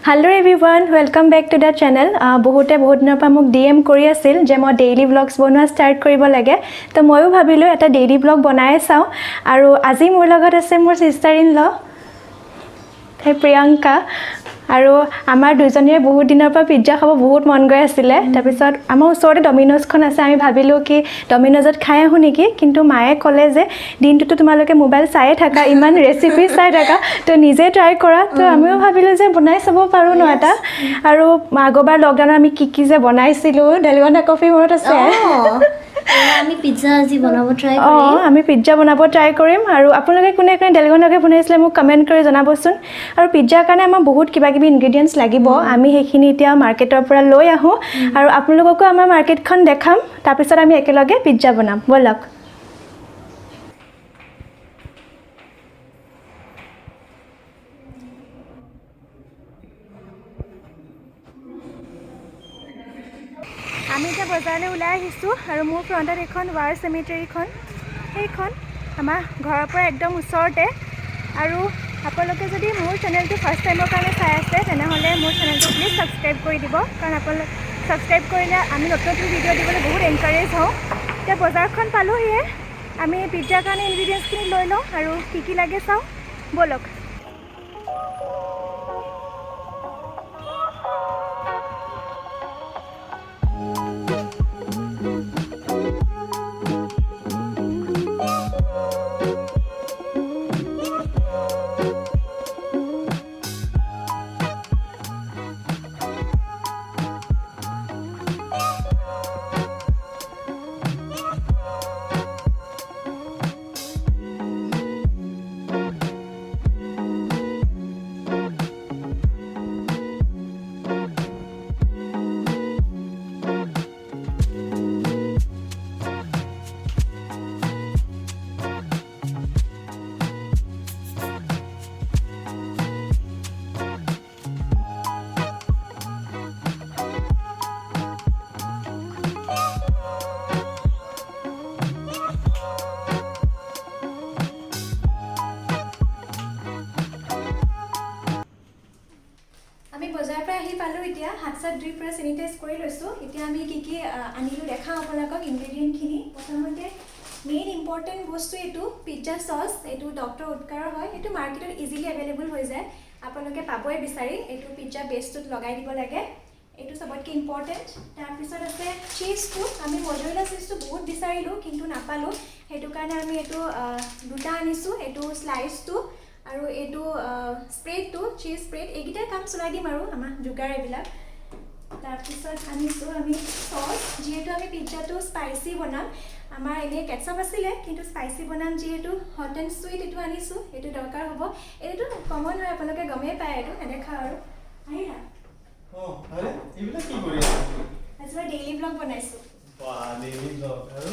Hello everyone, welcome back to the channel. বহুতে বহুত দিনৰ পৰা মোক ডি এম কৰি আছিল যে মই ডেইলি ব্লগছ বনোৱা ষ্টাৰ্ট কৰিব লাগে। তো ময়ো ভাবিলোঁ এটা ডেইলি ব্লগ বনায়ে চাওঁ। আৰু আজি মোৰ লগত আছে মোৰ ছিষ্টাৰ ইন ল সেই প্ৰিয়ংকা। আৰু আমাৰ দুজনীৰে বহুত দিনৰ পৰা পিজ্জা খাব বহুত মন গৈ আছিলে। তাৰপিছত আমাৰ ওচৰতে ডমিন'জখন আছে, আমি ভাবিলোঁ কি ডমিন'জত খাই আহোঁ নেকি। কিন্তু মায়ে ক'লে যে দিনটোতো তোমালোকে মোবাইল চায়ে থাকা, ইমান ৰেচিপি চাই থাকা, তো নিজে ট্ৰাই কৰা। তো আমিও ভাবিলোঁ যে বনাই চাব পাৰোঁ ন এটা। আৰু আগৰবাৰ লকডাউনত আমি কি কি যে বনাইছিলোঁ, ডালগনা কফি মনত আছে? আমি পিজ্জা আজি বনাব ট্ৰাই অঁ কৰিম। আমি পিজ্জা বনাব ট্ৰাই কৰিম। আৰু আপোনালোকে কোনে কোনে ডেলগনাকে বনাইছিলে মোক কমেণ্ট কৰি জনাবচোন। আৰু পিজ্জাৰ কাৰণে আমাৰ বহুত কিবা কিবি ইনগ্ৰিডিয়েণ্টছ লাগিব, আমি সেইখিনি এতিয়া মাৰ্কেটৰ পৰা লৈ আহোঁ আৰু আপোনালোককো আমাৰ মাৰ্কেটখন দেখাম। তাৰপিছত আমি একেলগে পিজ্জা বনাম, ব'লক। আমি এতিয়া বজাৰলৈ ওলাই আহিছোঁ আৰু মোৰ ফ্ৰণ্টত এইখন ৱাৰ চেমিটেৰীখন, সেইখন আমাৰ ঘৰৰ পৰা একদম ওচৰতে। আৰু আপোনালোকে যদি মোৰ চেনেলটো ফাৰ্ষ্ট টাইমৰ কাৰণে চাই আছে, তেনেহ'লে মোৰ চেনেলটো প্লিজ ছাবস্ক্ৰাইব কৰি দিব, কাৰণ আপোনালোক ছাবস্ক্ৰাইব কৰিলে আমি নতুন নতুন ভিডিঅ' দিবলৈ বহুত এনকাৰেজ হওঁ। এতিয়া বজাৰখন পালোহিয়ে, আমি পিজ্জাৰ কাৰণে ইনগ্ৰিডিয়েণ্টছখিনি লৈ লওঁ আৰু কি কি লাগে চাওঁ, ব'লক। আমি বজাৰৰ পৰা আহি পালোঁ, এতিয়া হাত চাত ধুই পূৰা চেনিটাইজ কৰি লৈছোঁ। এতিয়া আমি কি কি আনিলোঁ দেখাওঁ আপোনালোকক ইনগ্ৰেডিয়েণ্টখিনি। প্ৰথমতে মেইন ইম্পৰ্টেণ্ট বস্তু এইটো পিজ্জা চচ, এইটো ডক্টৰ উৎকাৰৰ হয়। এইটো মাৰ্কেটত ইজিলি এভেইলেবল হৈ যায়, আপোনালোকে পাবই বিচাৰি। এইটো পিজ্জা বেছটোত লগাই দিব লাগে, এইটো চবতকৈ ইম্পৰ্টেণ্ট। তাৰপিছত আছে চীজটো, আমি মজৰেলা চীজটো বহুত বিচাৰিলোঁ কিন্তু নাপালোঁ, সেইটো কাৰণে আমি এইটো দুটা আনিছোঁ, এইটো শ্লাইচটো আৰু এইটো স্প্ৰেডটো, চীজ স্প্ৰেড। এইকেইটাই কাম চলাই দিম আৰু আমাৰ যোগাৰ এইবিলাক। তাৰপিছত আনিছোঁ আমি চচ, যিহেতু আমি পিজ্জাটো স্পাইচি বনাম। আমাৰ এনেই কেটছআপ আছিলে কিন্তু স্পাইচি বনাম যিহেতু, হট এণ্ড চুইট এইটো আনিছোঁ, এইটো দৰকাৰ হ'ব। এইটো কমন হয়, আপোনালোকে গমেই পায়, এইটো নেদেখাওঁ আৰু। আহিলা? অঁ, আৰে এইবিলাক কি কৰি আছা? আজি মই ডেইলি ব্লগ বনাইছোঁ। বাহ, ডেইলি ব্লগ। আৰু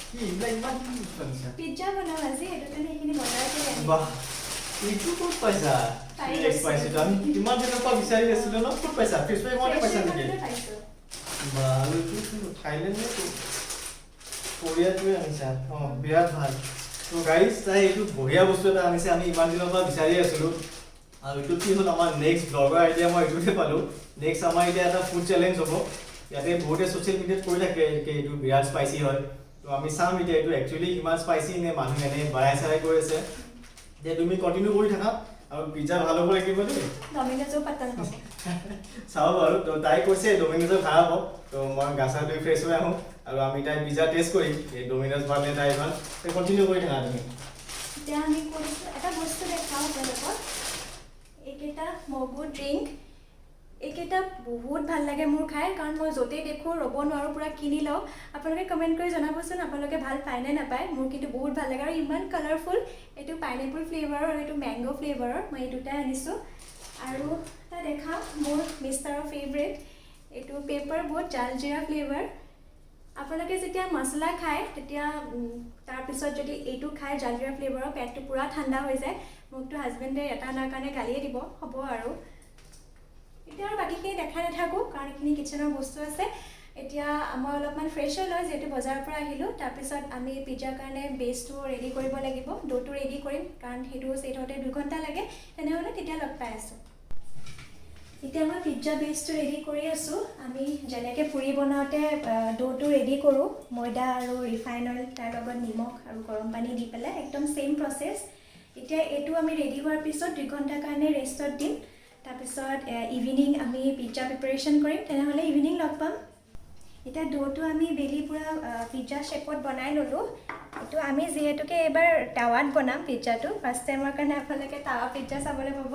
কি এইবিলাক ইমান কি বস্তু আনিছা? পিজ্জা বনাম আজি, সেইটো কাৰণে সেইখিনি বজাৰ কৰি আনিলোঁ। বাহ, এইটো ক'ত পাইছা? পাই থ্ৰী গৈছোঁ। এক্স পাইছিলো আমি কিমান দিনৰ পৰা বিচাৰি আছিলো ন। ক'ত পাইছা? ফ্ৰেছ মতে পাইছা নেকি? পাইছোঁ। বাহ, আৰু এইটো কি, থাইলেণ্ড নে ক'ত? কোৰিয়াটোৱে আনিছা? অঁ, বিৰাট ভাল। তো গাইজ, তাই এইটো বঢ়িয়া বস্তু এটা আনিছে, আমি ইমান দিনৰ পৰা বিচাৰি আছিলোঁ। আৰু এইটো কি হ'ল, আমাৰ নেক্সট ব্লগৰ আইডিয়া মই এইটোতে পালোঁ। নেক্সট আমাৰ এতিয়া এটা ফুড চেলেঞ্জ হ'ব। ইয়াতে বহুতে ছ'চিয়েল মিডিয়াত কৈ থাকে কি এইটো বিৰাট স্পাইচি হয়। তো আমি চাম এতিয়া এইটো একচুৱেলি ইমান স্পাইচি নে মানুহ এনেই বঢ়াই চাঢ়াই গৈ আছে। এতিয়া তুমি কণ্টিনিউ কৰি থাকা আৰু পিজ্জা ভাল হ'ব লাগিব দেই। ডমিন'জো পাত্তা নাপাব। চাওঁ বাৰু। তো তাই কৈছে ডমিন'জৰ খাৰাপ হওক। তো মই গা চা ধুই ফ্ৰেছ হৈ আহোঁ আৰু আমি তাই পিজ্জা টেষ্ট কৰিম, এই ডমিন'জ ভাল নে তাই ভাল। কণ্টিনিউ কৰি থাকা তুমি। এতিয়া আমি কৰিছোঁ এটা বস্তু দেখাওঁ আপোনালোকক, এইকেইটা মগু ড্ৰিংক। এইকেইটা বহুত ভাল লাগে মোৰ খাই, কাৰণ মই য'তেই দেখোঁ ৰ'ব নোৱাৰোঁ, পূৰা কিনি লওঁ। আপোনালোকে কমেণ্ট কৰি জনাবচোন আপোনালোকে ভাল পায় নে নাপায়। মোৰ কিন্তু বহুত ভাল লাগে আৰু ইমান কালাৰফুল। এইটো পাইনএপল ফ্লেভাৰৰ আৰু এইটো মেংগ' ফ্লেভাৰৰ, মই এই দুটাই আনিছোঁ। আৰু এটা দেখাওঁ মোৰ মিষ্টাৰৰ ফেভৰেট, এইটো পেপাৰ বোট জালজিৰা ফ্লেভাৰ। আপোনালোকে যেতিয়া মছলা খায় তেতিয়া তাৰপিছত যদি এইটো খায় জালজিৰা ফ্লেভাৰৰ, পেটটো পূৰা ঠাণ্ডা হৈ যায়। মোকতো হাজবেণ্ডে এটা অনাৰ কাৰণে গালিয়ে দিব হ'ব। আৰু এতিয়া আৰু বাকীখিনি দেখাই নাথাকোঁ, কাৰণ এইখিনি কিটচেনৰ বস্তু আছে। এতিয়া মই অলপমান ফ্ৰেছ হৈ লওঁ, যিহেতু বজাৰৰ পৰা আহিলোঁ। তাৰপিছত আমি পিজ্জাৰ কাৰণে বেছটো ৰেডি কৰিব লাগিব, ড'টো ৰেডি কৰিম, কাৰণ সেইটো ছেট হওঁতে 2 ঘণ্টা লাগে। তেনেহ'লে তেতিয়া লগ পাই আছোঁ। এতিয়া মই পিজ্জা বেচটো ৰেডি কৰি আছোঁ। আমি যেনেকৈ পুৰি বনাওঁতে ড'টো ৰেডি কৰোঁ, ময়দা আৰু ৰিফাইন অইল, তাৰ লগত নিমখ আৰু গৰম পানী দি পেলাই, একদম ছেইম প্ৰচেছ। এতিয়া এইটো আমি ৰেডি হোৱাৰ পিছত 2 ঘণ্টাৰ কাৰণে ৰেষ্টত দিম। তাৰপিছত ইভিনিং আমি পিজ্জা প্ৰিপেৰেশ্যন কৰিম। তেনেহ'লে ইভিনিং লগ পাম। এতিয়া ড'টো আমি বেলি পূৰা পিজ্জা শ্বেপত বনাই ল'লোঁ। এইটো আমি যিহেতুকে এইবাৰ টাৱাত বনাম পিজ্জাটো, ফাৰ্ষ্ট টাইমৰ কাৰণে আপোনালোকে টাৱা পিজ্জা চাবলৈ পাব।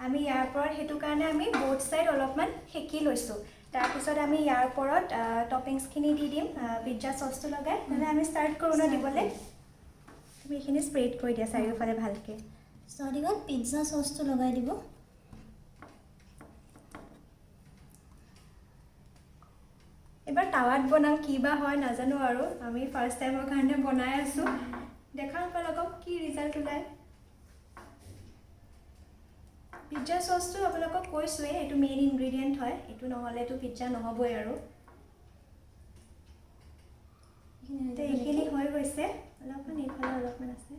আমি ইয়াৰ ওপৰত, সেইটো কাৰণে আমি ব'থ ছাইড অলপমান সেকি লৈছোঁ। তাৰপিছত আমি ইয়াৰ ওপৰত টপিংছখিনি দি দিম, পিজ্জা চচটো লগাই। নহ'লে আমি ষ্টাৰ্ট কৰোঁ ন দিবলৈ? তুমি এইখিনি স্প্ৰেড কৰি দিয়া চাৰিওফালে ভালকৈ। ষ্টাৰ্টিঙত পিজ্জা চচটো লগাই দিব। এইবাৰ টাৱাত বনাম, কি বা হয় নাজানো আৰু। আমি ফাৰ্ষ্ট টাইমৰ কাৰণে বনাই আছোঁ। দেখাম আপোনালোকক কি ৰিজাল্ট ওলায়। পিজ্জা চচটো আপোনালোকক কৈছোঁৱেই, এইটো মেইন ইনগ্ৰিডিয়েণ্ট হয়। এইটো নহ'লেতো পিজ্জা নহ'বই আৰু। এতিয়া এইখিনি হৈ গৈছে। অলপমান এইফালে অলপমান আছে।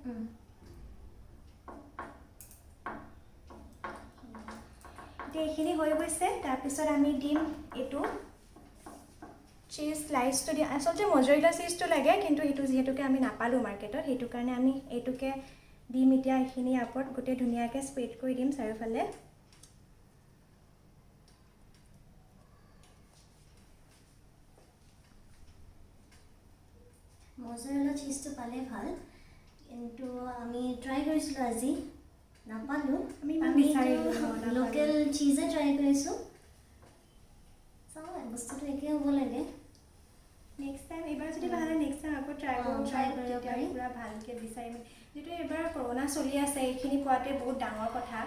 এতিয়া এইখিনি হৈ গৈছে। তাৰপিছত আমি দিম এইটো চীজ শ্লাইচটো দিম। আচলতে মজৰেলা চীজটো লাগে, কিন্তু সেইটো যিহেতুকে আমি নাপালোঁ মাৰ্কেটত, সেইটো কাৰণে আমি এইটোকে দিম। এতিয়া এইখিনি ইয়াৰ ওপৰত গোটেই ধুনীয়াকৈ স্প্ৰেড কৰি দিম চাৰিওফালে। মজৰেলা চীজটো পালে ভাল, কিন্তু আমি ট্ৰাই কৰিছিলোঁ আজি, নাপালোঁ। আমি ইমান বিচাৰিলোঁ, নাপালোঁ। লোকেল চীজে ট্ৰাই কৰিছোঁ। চাওঁ, বস্তুটো একে হ'ব লাগে। নেক্সট টাইম, এইবাৰ যদি ভাল হয়, নেক্সট টাইম আকৌ ট্ৰাই কৰিব try পাৰোঁ। কৰিব তেতিয়া পাৰি। পূৰা ভালকৈ বিচাৰিম। যিটো এইবাৰ কৰোণা চলি আছে, এইখিনি পোৱাটোৱে বহুত ডাঙৰ কথা।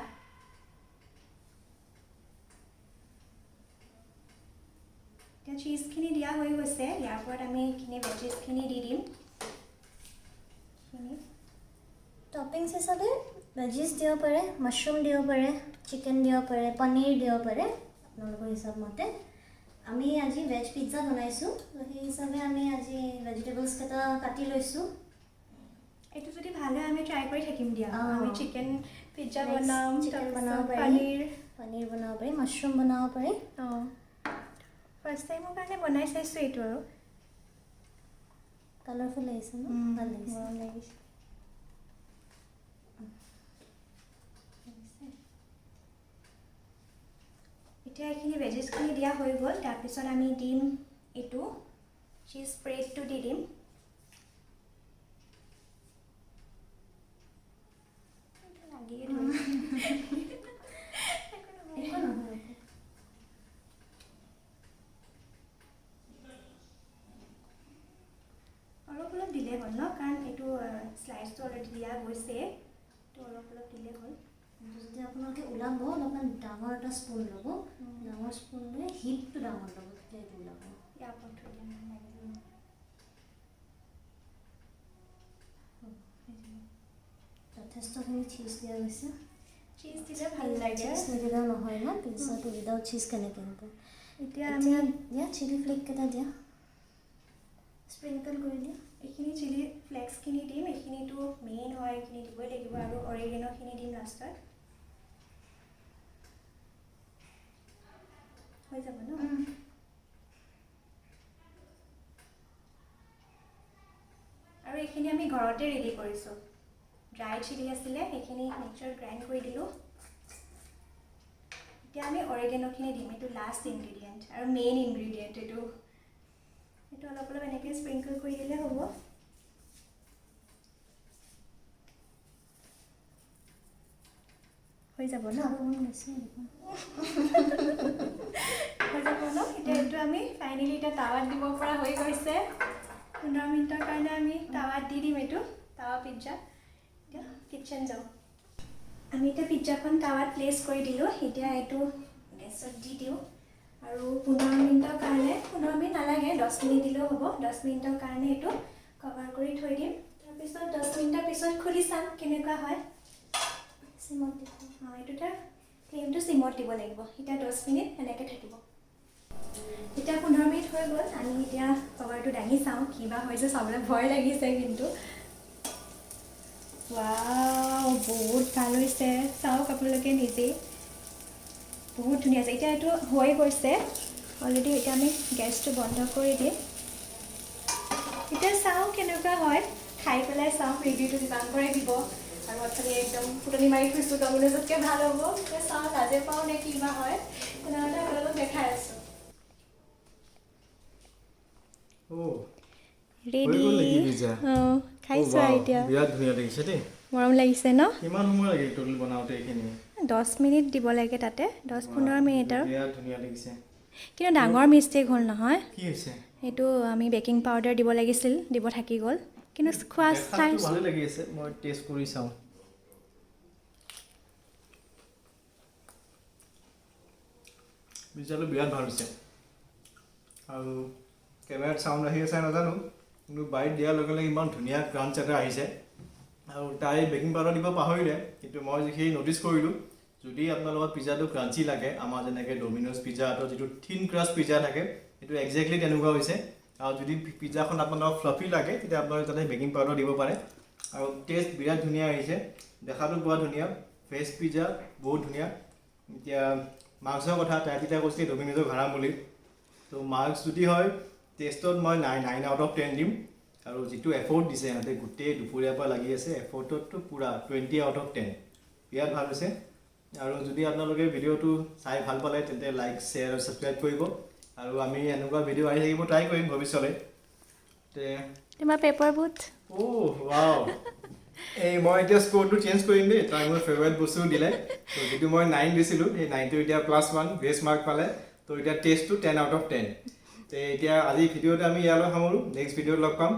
এতিয়া চীজখিনি দিয়া হৈ গৈছে। ইয়াৰ ওপৰত আমি এইখিনি ভেজিছখিনি দি দিম, এইখিনি। টপিংছ হিচাপে ভেজিছ দিব পাৰে, মাছৰুম দিব পাৰে, চিকেন দিব পাৰে, পনীৰ দিব পাৰে, আপোনালোকৰ হিচাপ মতে। আমি আজি ভেজ পিজ্জা বনাইছোঁ, ত' সেই হিচাপে আমি আজি ভেজিটেবলছকেইটা কাটি লৈছোঁ। এইটো যদি ভাল হয়, আমি ট্ৰাই কৰি থাকিম দিয়া। আমি চিকেন পিজ্জা Next বনাম। chicken বনাব তাৰপিছত পাৰি। পনীৰ। পনীৰ বনাব পাৰি, মাছৰুম বনাব পাৰি। অঁ, ফাৰ্ষ্ট টাইমৰ কাৰণে বনাই চাইছোঁ এইটো আৰু। কালাৰফুল লাগিছে ন? ভাল লাগিছে। মৰম লাগিছে। এতিয়া এইখিনি ভেজিছখিনি দিয়া হৈ গ'ল। তাৰপিছত আমি দিম এইটো চীজ স্প্ৰেডটো দি দিম। এইটো লাগিয়ে ধৰিছে। একো নহয়। একো নহয়। অলপ অলপ দিলেই হ'ল ন? কাৰণ এইটো শ্লাইচটো অলৰেডি দিয়া গৈছে, তো অলপ অলপ দিলেই হ'ল। কিন্তু যদি আপোনালোকে ওলাব, অলপমান ডাঙৰ এটা স্পুন ল'ব। ডাঙৰ স্পুন লৈ হিপটো ডাঙৰ ল'ব, তেতিয়া এইটো ওলাব। ইয়াৰ ওপৰত থৈ দিয়া নালাগে। যথেষ্টখিনি চীজ দিয়া গৈছে। চীজ দিলে ভাল লাগে। চীজ নিদিলেও নহয় ন? পিজ্জাটো উইদাউট চীজ কেনেকৈ হ'ব? এতিয়া আমি এতিয়া দিয়া, চিলি ফ্লেককেইটা দিয়া, স্প্ৰিংকল কৰি দিয়া। এইখিনি চিলি ফ্লেক্সখিনি দিম। এইখিনিতো মেইন হয়, এইখিনি দিবই লাগিব। আৰু অৰিগেন'খিনি দিম লাষ্টত। হৈ যাব ন? আৰু এইখিনি আমি ঘৰতে ৰেডি কৰিছোঁ। ড্ৰাই চিলি আছিলে, সেইখিনি মিক্সাৰত গ্ৰাইণ্ড কৰি দিলোঁ। এতিয়া আমি অৰিগেন'খিনি দিম। এইটো লাষ্ট ইনগ্ৰিডিয়েণ্ট আৰু মেইন ইনগ্ৰিডিয়েণ্ট এইটো। এইটো অলপ অলপ এনেকৈ স্প্ৰিংকল কৰি দিলে হ'ব। হৈ যাব ন? খাব মন গৈছে দেখোন। হৈ যাব ন? এতিয়া এইটো আমি ফাইনেলি এতিয়া টাৱাত দিব পৰা হৈ গৈছে। 15 মিনিটৰ কাৰণে আমি টাৱাত দি দিম এইটো টাৱা পিজ্জা। এতিয়া কিটচেন যাওঁ আমি। এতিয়া পিজ্জাখন টাৱাত প্লেচ কৰি দিলোঁ। এতিয়া এইটো গেছত দি দিওঁ আৰু 15 মিনিটৰ কাৰণে, 15 মিনিট নালাগে, 10 মিনিট দিলেও হ'ব। 10 মিনিটৰ কাৰণে এইটো কভাৰ কৰি থৈ দিম। তাৰপিছত 10 মিনিটৰ পিছত খুলি চাম কেনেকুৱা হয়। চিমত দিব। অঁ, এইটো তাৰ ফ্লেমটো চিমত দিব লাগিব। এতিয়া 10 মিনিট এনেকৈ থাকিব। এতিয়া 15 মিনিট হৈ গ'ল। আমি এতিয়া কভাৰটো দাঙি চাওঁ কিবা হৈছে। চাবলৈ ভয় লাগিছে কিন্তু। ৱাও, বহুত ভাল হৈছে। চাওক আপোনালোকে নিজেই। বহুত ধুনীয়া হৈছে। এতিয়া এইটো হৈ গৈছে অলৰেডি। এতিয়া আমি গেছটো বন্ধ কৰি দিম। এতিয়া চাওঁ কেনেকুৱা হয়, খাই পেলাই চাওঁ। ৰিভিউটো দিবাংকৰে দিব আৰু অথনি একদম ফুটনি মাৰি থৈছোঁ, ডমিন'জতকৈ ভাল হ'ব। এতিয়া চাওঁ লাজে পাওঁ নে কিবা হয়। তেনেহ'লে আপোনালোকক দেখাই আছোঁ। অ' ৰেডি। গ'ল নেকি পিজ্জা? অঁ, খাইছোঁ আৰু এতিয়া। বিৰাট ধুনীয়া লাগিছে দেই। মৰম লাগিছে ন? কিমান সময় লাগিল টোটেল বনাওঁতে এইখিনি? 10 মিনিট দিব লাগে তাতে, 10-15 মিনিট আৰু। বিৰাট ধুনীয়া লাগিছে। কিন্তু ডাঙৰ মিষ্টেক হ'ল নহয়? কি হৈছে? এইটো আমি বেকিং পাউডাৰ দিব লাগিছিল, দিব থাকি গ'ল। কিন্তু খোৱা দেখাততো চাইছোঁ। ভালেই লাগি আছে। মই টেষ্ট কৰি চাওঁ। পিজ্জাটো বিৰাট ভাল হৈছে আৰু কেমেৰাত চাউণ্ড আহি আছে নাজানো, কিন্তু বাইট দিয়াৰ লগে লগে ইমান ধুনীয়া ক্ৰাঞ্চ এটা আহিছে। আৰু তাই বেকিং পাউডাৰ দিব পাহৰিলে, কিন্তু মই যিখিনি ন'টিছ কৰিলোঁ, যদি আপোনালোকৰ পিজ্জাটো ক্ৰাঞ্চি লাগে, আমাৰ যেনেকৈ ডমিন'জ পিজ্জা হাটৰ যিটো থিন ক্ৰাষ্ট পিজ্জা থাকে, সেইটো একজেক্টলি তেনেকুৱা হৈছে। আৰু যদি পিজ্জাখন আপোনালোকক ফ্লাফি লাগে, তেতিয়া আপোনালোকে তাতে বেকিং পাউডাৰ দিব পাৰে। আৰু টেষ্ট বিৰাট ধুনীয়া আহিছে, দেখাটো বৰ ধুনীয়া, ভেজ পিজ্জা বহুত ধুনীয়া। এতিয়া মাৰ্কছৰ কথা, তাই তেতিয়া কৈছিলে ডমিন'জক হাৰাম বুলি। ত' মাৰ্কছ যদি হয়, টেষ্টত মই 9 out of 10 দিম। আৰু যিটো এফৰ্ট দিছে সিহঁতে, গোটেই দুপৰীয়াৰ পৰা লাগি আছে, এফৰ্টতটো পূৰা 20 আউট অফ 10। বিৰাট ভাল হৈছে। আৰু যদি আপোনালোকে ভিডিঅ'টো চাই ভাল পালে, তেন্তে লাইক, শ্বেয়াৰ আৰু ছাবস্ক্ৰাইব কৰিব। আৰু আমি এনেকুৱা ভিডিঅ' আহি থাকিব ট্ৰাই কৰিম ভৱিষ্যলৈ। তে তোমাৰ পেপাৰ বুট। অ' ৱাও, এই মই এতিয়া স্ক'ৰটো চেঞ্জ কৰিম দেই। তাই মোৰ ফেভৰেট বস্তু দিলে। ত' যিটো মই 9 দিছিলোঁ, সেই 9টো এতিয়া +1 ভেজ মাৰ্ক পালে। ত' এতিয়া টেষ্টটো 10 আউট অফ 10। তে এতিয়া আজি ভিডিঅ'টো আমি ইয়ালৈ সামৰোঁ। নেক্সট ভিডিঅ'ত লগ পাম।